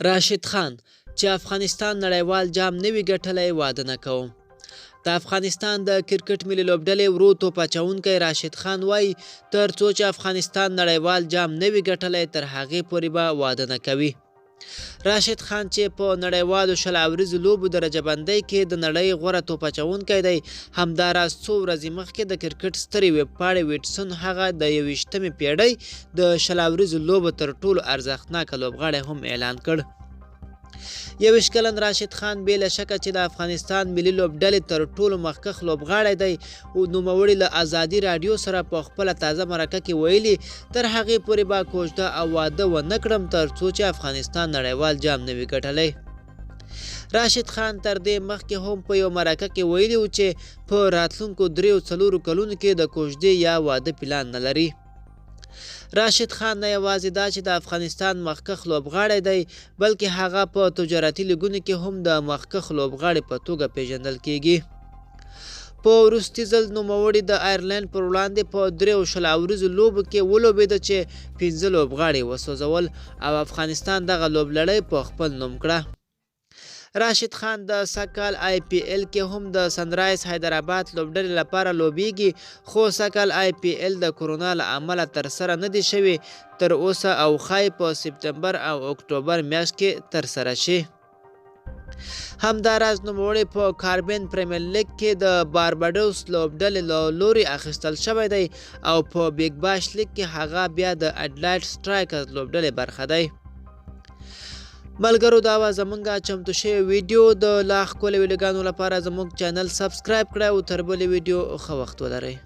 راشد خان، چې افغانستان نړیوال جام نه وي ګټلی، واده نه کوم. د افغانستان د کرکټ ملي لوبډلې ورو توپ اچونکی راشد خان وايي، تر څو چې افغانستان نړیوال جام نه وي ګټلی، تر هغې پورې به واده نه کوي. راشد خان چې په نړیوالو 20 اوریزو لوبو درجه بندۍ کې د نړۍ غوره توپ اچونکی دی، همداراز څو ورځې مخکې د کرکټ سترې ویبپاڼې ویټسون هغه د 21مې پیړۍ د 20 اوریزو لوبو تر ټولو ارزښتناکه لوبغاړی هم اعلان کړ. 21 کلن راشد خان بې له شکه چې د افغانستان ملي لوبډلې تر ټولو مخکښ لوبغاړی دی او نوموړي له ازادي راډیو سره په خپله تازه مرکه کې ویلي، تر هغې پورې به کوژده او واده ونه کړم تر څو چې افغانستان نړیوال جام نه وي ګټلی. راشد خان تر دې مخکې هم په یوه مرکه کې ویلي و چې په راتلونکو دریو څلورو کلونو کې د کوژدې یا واده پلان نه لري. راشد خان نه یوازې دا چې د افغانستان مخکښ لوبغاړی دی، بلکې هغه په تجارتي لیګونو کې هم د مخکښ لوبغاړي په توګه پیژندل کیږي. په وروستي ځل نوموړي د آیرلینډ پر وړاندې په دریو 20 اوریزو لوبو کې ولوبېده چې 5 لوبغاړي وسوځول او افغانستان دغه لوبلړۍ په خپل نوم کړه. راشد خان د سږکال آی پي ایل کې هم د سنرایز حیدرآباد لوبډلې لپاره لوبیږي، خو سږکال آی پي ایل د کرونا له امله ترسره نه دی شوی تر اوسه او ښايي په سپټمبر او اکتوبر میاشت کې ترسره شي. همداراز نوموړی په کاربین پریمیر لیګ کې د بارباډوس لوبډلې له لوري اخیستل شوی دی او په بیګ باش لیګ کې هغه بیا د اډلایډ سټرایکرز لوبډلې برخه دی. ملګرو، دا وه زمونږ چمتو شوې ویډیو. د لا ښکلو ویډیوګانو لپاره زموږ چینل سبسکرایب کړئ او تر بلې ویډیو ښه وخت ولرئ.